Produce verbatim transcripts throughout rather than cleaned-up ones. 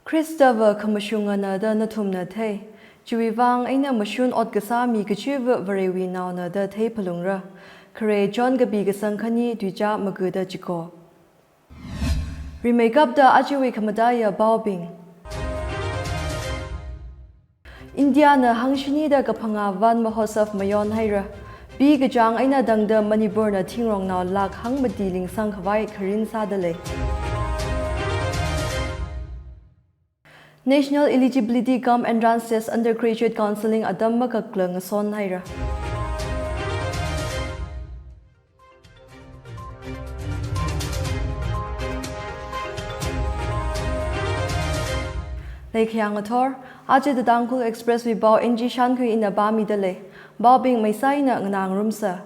Khristava khamashungana da nathumna thei. Chiwui vang eina mashun ot kasā mi kachiva Varewui naona da theiphalungra. Khare John kapi kasang khani tuicha maga da chiko. Rimeikapta ajawui khamataiya paobing. India na hangshinida kaphangā Van Mahotsav mayon haira. Pi kachāng eina tangda Manipur na thingrong nao lakh hangmati lingsang khavai kharing sādalei. National Eligibility cum Entrance Test Undergraduate Counselling atam makakla ngason haira. Leikhayang athor, aja The Tangkhul Express wui pao N G Shankhui ina pāmidalei. Paobing meisaina nganā ngarumsa.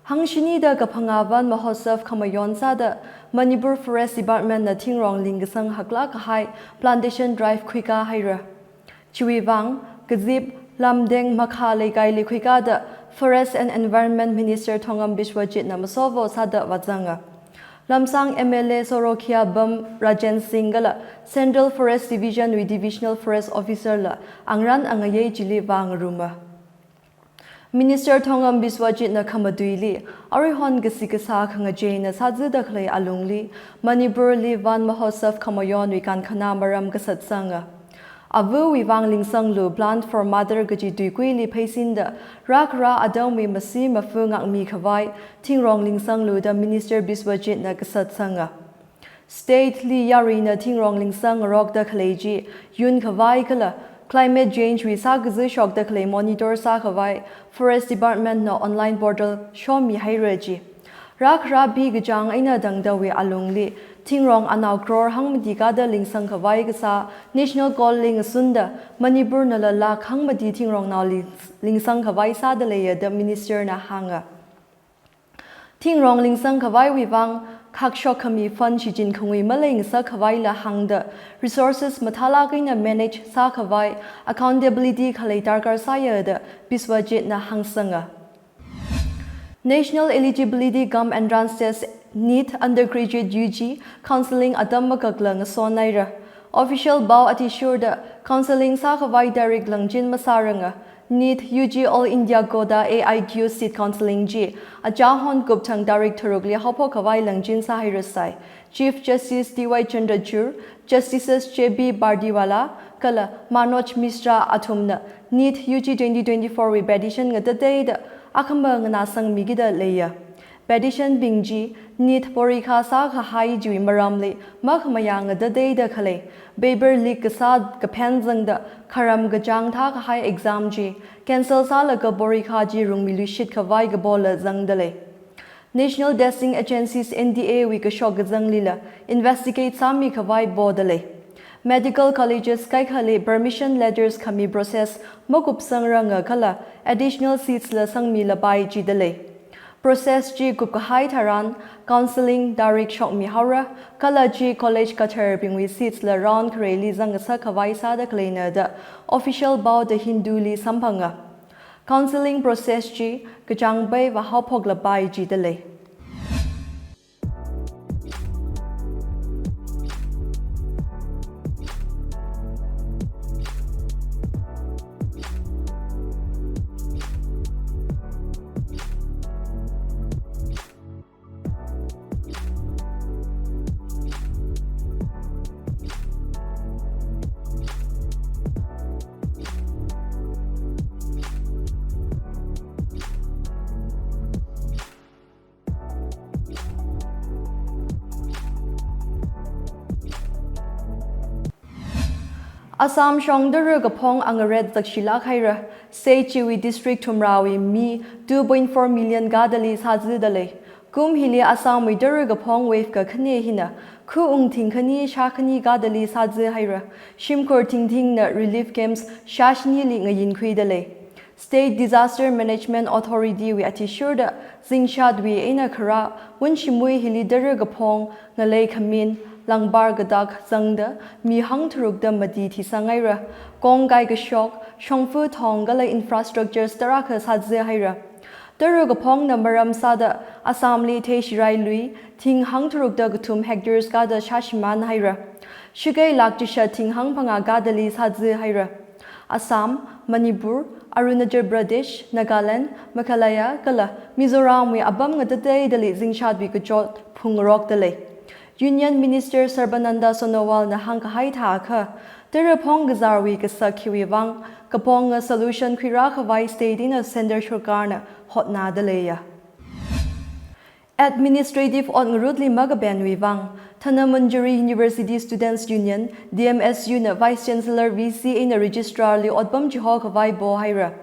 Hangshinida kaphangā Van Mahotsav khamayon sāda Manipur Forest Department na thingrong lingkasang haklāk kahai plantation drive khuikā haira. Chiwui vang, kazip, lamteng, makha leikaili khuikāda Forest and Environment Minister Thongam Biswajit na masovo sāda vāzanga. Lamsang M L A Sorokhia Bam Rajen Singh kala Central Forest Division wui Divisional Forest Officer la angran angayei chili vāngaruma. Minister Thongam Biswajit na khamatuili, aruihon kasi kasā khangacheina sāzida khalei alungli, Manipur li Van Mahotsav khamayonwui kankhana maram kasatsanga. Avawui vang lingsanglu Plant for Mother kaji tuikuili pheisinda, rākhara atamwui masi mafa ngakmi khavai, thingrong lingsanglu da Minister Biswajit na kasatsanga. State li yaruina thingrong lingsang ngarokda khalei chi, yun khavai kala, climate change wui sākaza shokda khalei monitor sākhavai, Forest Department na online portal shomi haira chi. Rākhara pi kachāng eina tangdawui alungli, thingrong anao crore hangmati kāda lingsang khavai kasā, National Goal li ngasunda, Manipur nala lakh hangmati thingrong nao ling-, lingsang khavai sādaleiya da Minister na hānga. Thingrong lingsang khavaiwui vang, khakshok khami fund shichin khangui maleingasak khavaila hāngda, resources mathālāk eina manage sākhavai, accountability khalei darkar sāya da Biswajit na hāngsanga. National Eligibility cum Entrance Test, NEET, Undergraduate U G Counselling atam makakla ngason haira. Official pao athishurda, counselling sākhavai tarik langchin masāranga. NEET U G All India Quota A I Q seat counselling chi, achahon kupthang tarik tharukli haophok khavai langchin sāhairasai. Chief Justice D Y Chandrachud, Justices J B Pardiwala, kala Manoj Misra athumna NEET U G twenty twenty-four wui petition ngatateida, akhama nganāsangmikida leiya. Petition bing chi, NEET porikha sākahai chiwui maramli, makhamayā ngatateida khalei, paper leak kasā kaphen zangda, kharam kachāng thākahai exam chi, cancel sālaga porikha chi rungmiluishit khavai kapola zangdalei. National Testing Agencies, N T A wui kashok kazanglila, investigate sāmi khavai podalei. Medical colleges kaikhali permission letters khami process makupsangranga kala, additional seats la sangmilapai jidalei. Process chi kupkahai tharan, counselling tarik shokmi haora, kala chi college katharbingwui seats la round khareili zangngasak khavai sāda khaleina da official pao The Hindu li samphanga. Counselling process chi kachāngpai vāhaophoklapai jidalei. Assam shongda rakaphong angaret zakshilāk haira, state chiwui district thumrawui mi two point four million kadali sāzidalei. Kum hili Assam wui tara kaphong wave kakhane hina, khu ungthing khani shākhani kadali sāzi haira, shimkhur thingthingna relief camps shāshinili ngayinkhuidalei. State Disaster Management Authority wui athishurda, zingshatwui eina khara, Wunshimui hili tara kaphong, ngalei khamin, langpar katak zangda, mi hangtharukda mati thisang haira, kongkai kashok, shongfa thong kala infrastructures tarākha sāzi haira. Tara kaphongna maram sāda Assamli theishirai lui thing hangtharukda kathum hectares kāda shāshimān haira. Shakei lakh chishat thing hangphangā kādali sāzi haira. Assam, Manipur, Arunachal Pradesh, Nagaland, Meghalaya kala Mizoramwui apam ngatateidali zingshatwui kachot phungrokda lei. Union Minister Sarbananda Sonowalna hāngkahai thākha, tara phongkazārwui kasak hiwui vang kaphonga solution khuirākhavai state eina centre sarkarna hotnāda leiya. Administrative ot ngarutli makapenwui vang, Dhanamanjuri University Students Union, D M S U na Vice Chancellor V C eina Registrar li otpam chihokhavai pohaira.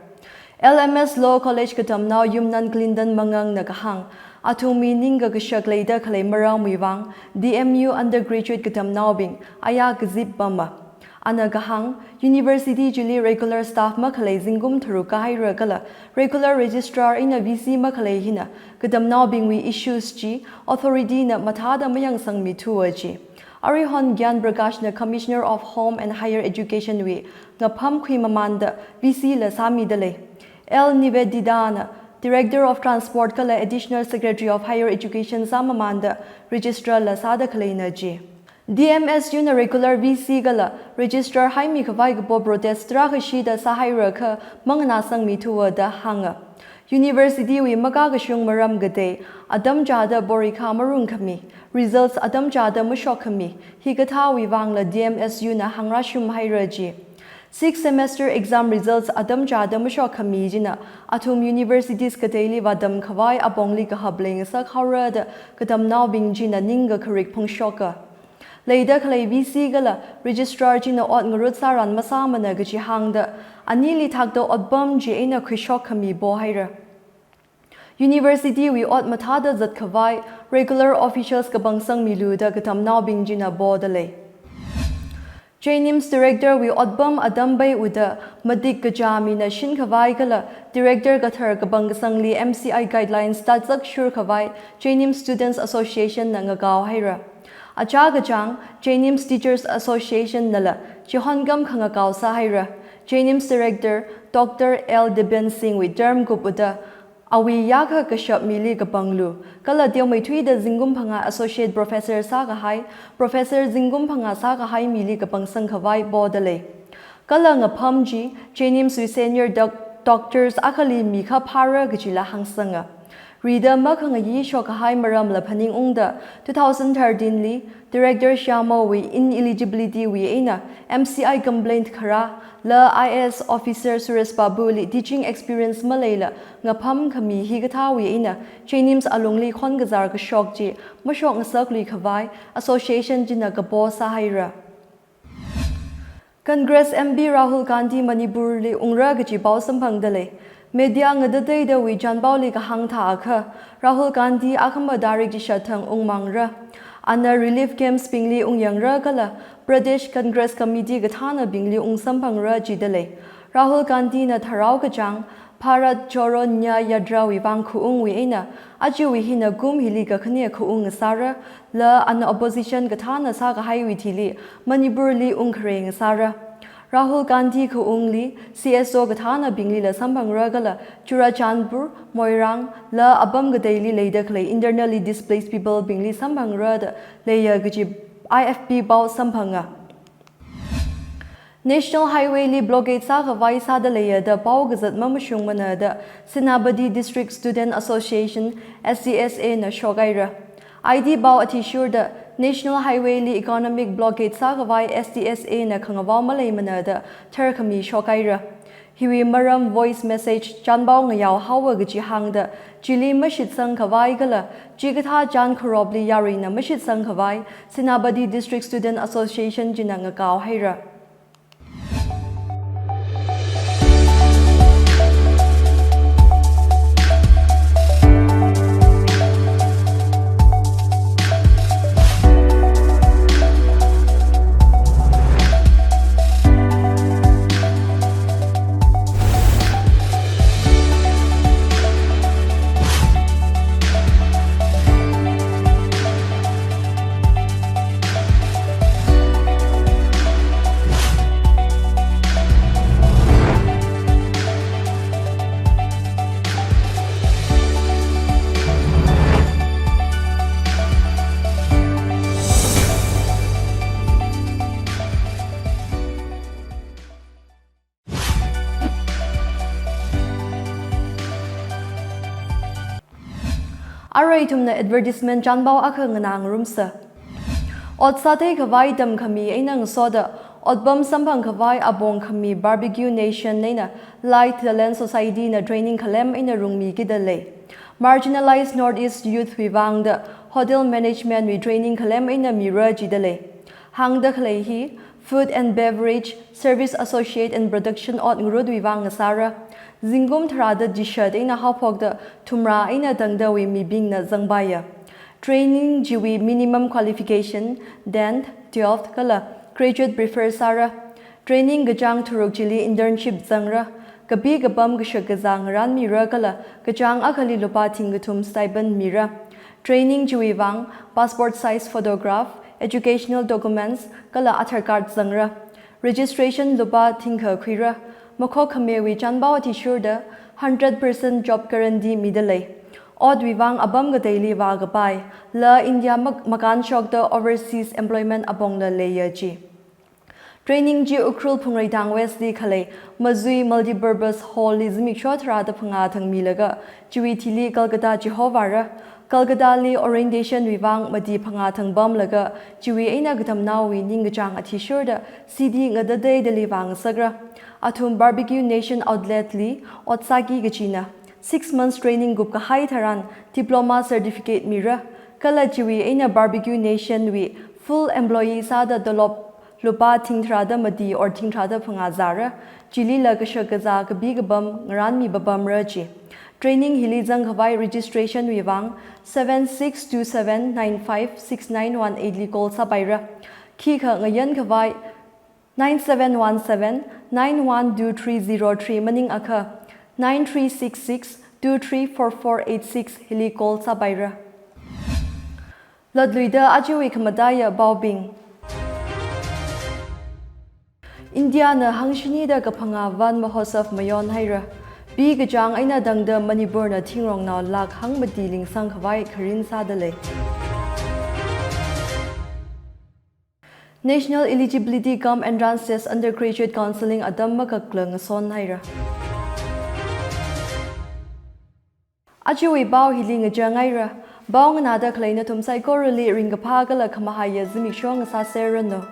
L M S Law College katamnao Yumnan Clinton Mangangna kahāng, athumwui ningkakashak leida khalei maramwui vang, D M U undergraduate katamnaobing aya kazip pama. Ana kahāng, university chili regular staff makhalei zingkum tharuk kāhaira kala regular registrar eina V C makhalei hina katamnaobingwui issues chi authority na mathāda mayangsangmithuwa ji. Aruihon Gyan Prakashna Commissioner of Home and Higher Education wui ngapham khuimamānda V C la sāmida lei. L Niveditana Director of Transport kala Additional Secretary of Higher Education sāmamānda Registrar la sāda khaleina ji. D M S U na regular V C kala Registrar haimikhavai kapo protest tarākhashida sāhairakha manganāsangmithuwa da hānga. University wui makakashung maram katei, atam chāda porikha marungkhami, results atam chāda mashokkhami, hikathāwui vangla D M S U na hāngrāshum haira ji. Sixth semester exam results atam chāda mashokkhami china athum universities kateili vātamkhavai apongli kahap leingasak haora da katamnaobing china ningkakharik phongshoka. Leida khalei V C kala Registrar china ot ngarut sāran masāmana kaji hāngda, anili thakta otpam chi eina khuishokkhami pohaira. University wui ot mathāda zatkhavai regular officials kapangsangmilu da katamnaobing china poda lei. JNIMS Director wui otpam atam pei uda matik kachā mina shinkhavai kala Director kathar kapangkasangli M C I guidelines tatsak shurkhavai JNIMS Students Association na ngakao haira. Achā kachāng, JNIMS Teachers Association nala chihonkam khangakao sāhaira. JNIMS Director Doctor L Deben Singh wui term kup uda awui yākha kashap mili kapanglu, kala teomeithuida zingkum phangā Associate Professor sākahai, Professor zingkum phangā sākahai mili kapangsangkhavai poda lei. Kala ngapham chi, JNIMS wui senior doc-, doctors akhali mikha phāra kajila hāngsanga. Rida makhangayi shokkahai maramla phaningungda, two thousand thirteen li Director Shyamawui ineligibility wui eina M C I complaint kharā, la I A S officer Suresh Babu li teaching experience maleila ngapham khami hikathāwui eina JNIMS alungli khonkazār kashok chi mashokngasakluikhavai association china kapo sāhaira. Congress M P Rahul Gandhi Manipur li ungra kaji pao samphangda lei. Media ngatateidawui chānpaoli kahāng thākha, Rahul Gandhi akhama tarik chishat thang ungmāngra. Ana relief camps bingli ungyangra kala Pradesh Congress Committee kathānabingli ungsamphangra jida lei. Rahul Gandhi na tharao kachāng Bharat Jodo Nyay Yatra wui vang khaungwui eina, ajawui hina kum hili kakhane khaung ngasāra, la ana opposition kathāna sākahaiwui thili Manipur li ungkhare ngasāra. Rahul Gandhi khaungli C S O kathānabinglila samphangra kala Churachandpur, Moirang, la apam kateili leida khalei internally displaced people bingli samphangra da leiya kaji I F P pao samphanga. National Highway li blockade sākhavai sāda leiya da pao kazat mamashungmana da Senapati District Student Association, S D S A na shokhaira. I T pao athishurda National Highway li economic blockade sākhavai S D S A na khangavao maleimana da tharkhami shokhaira. Hiwui maram voice message chānpao ngayao haowa kaji hāngda, chili mashitsangkhavai kala chikathā chān kharopli yaruina mashitsangkhavai Senapati District Student Association china ngakao haira. Arui ithumna advertisement chānpao akha nganā ngarumsa. Ot sāthei khavai tamkhami eina ngasoda, otpam samphang khavai apong khami Barbecue Nation eina Light Talent Society na training khalem eina rungmi kida lei. Marginalized Northeast Youth wui vangda Hotel Management wui training khalem eina mira jida lei. Hāngda khalei hi, Food and Beverage, Service Associate and Production ot ngarut wui vang ngasāra. Zingkum tharāda jishat eina haophokda thumrā eina tangdawui mibingna zangpaiya. Training chiwui minimum qualification, tenth, twelfth kala graduate prefer sāra. Training kachāng tharuk chili internship zangra. Kapi kapam kashak kazā ngarānmira kala kachāng akhali lupā thingkathum stipend mira. Training chiwui vang passport size photograph, educational documents kala Aadhaar card zangra. Registration lupā thingkha khuira. Makhok khamewui chānpao athishurda hundred percent job guarantee mida lei. Otwui vang apam kateili vākapai, la India mak-, makānshokda overseas employment apongla leiya ji. Training chi Ukhrul Phungreitang West li khalei Mazui Multipurpose Hall li zimiksho tharāda phangā thang milaga, chiwui thili Kolkata chihovāra. Kolkata li orientation wui vang mati phangā thang pamlaga, chiwui eina katamnaowui ningkachāng athishurda C D ngatateidali vāngasakra. Athum Barbecue Nation Outlet li ot sāki kachina. Six months training kupkahai tharan diploma certificate mira. Kala chiwui eina Barbecue Nation wui full employee sāda tolop lupā thing tharāda mati or thing tharāda phangā zāra. Chilila kashak kazā kapi kapam ngarānmi papamra ji. Training hili zang khavai registration wui vang seven six two seven nine five six nine one eight li call sāpaira. Khikha ngayan khavai nine seven one seven nine one two three zero three maningakha nine three six six two three four four eight six hili call sāpaira. Latluida ajawui khamataiya paobing. India na hangshinida kaphangā Van Mahotsav mayonhaira. Pi kachāng eina tangda Manipur na thingrongnao lakh hangmati lingsang khavai kharin sāda lei. National Eligibility cum Entrance Test Undergraduate Counselling atam makakla ngasonhaira. Ajawui pao hili ngachang haira. Pao nganāda khalei nathum saikorali ringkaphā kala khamahaiya zimiksho ngasāserranu.